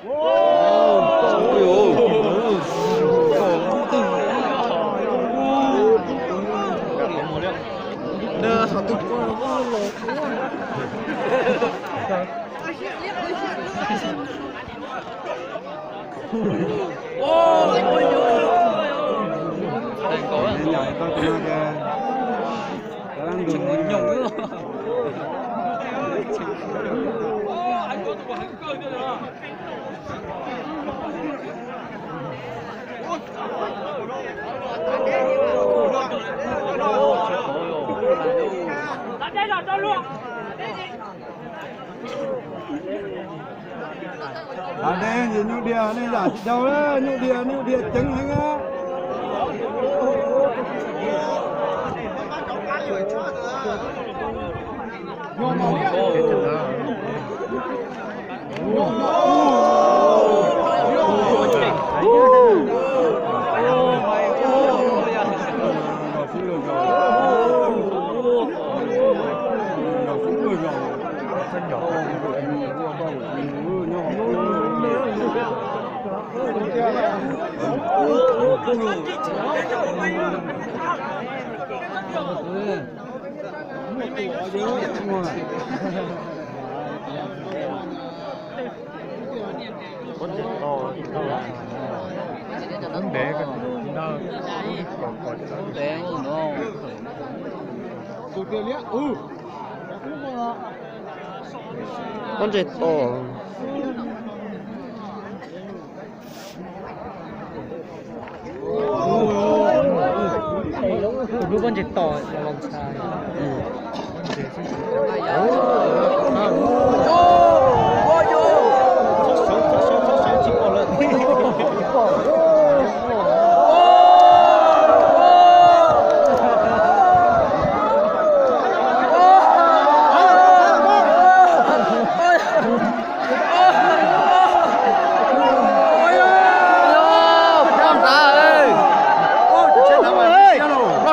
Hav dej ces nyuj dias nej zam tsis dhau, nyuj dias nyuj dias ceev heev. Pob ntseg to. Tus hlub pob ntseg to los ntxhais.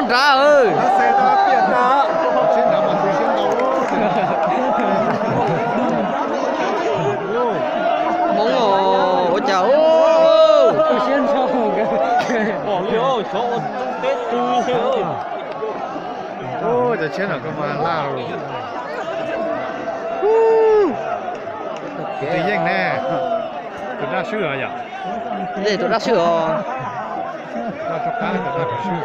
Ploj nrad, ploj nrad. Hmoob os, ua cas. Cov tshiab no koj mas laj li. Tus yeej ne, tus daj swb os yom. Yeej tus daj swb os. Daj rov qab tus daj rov swb.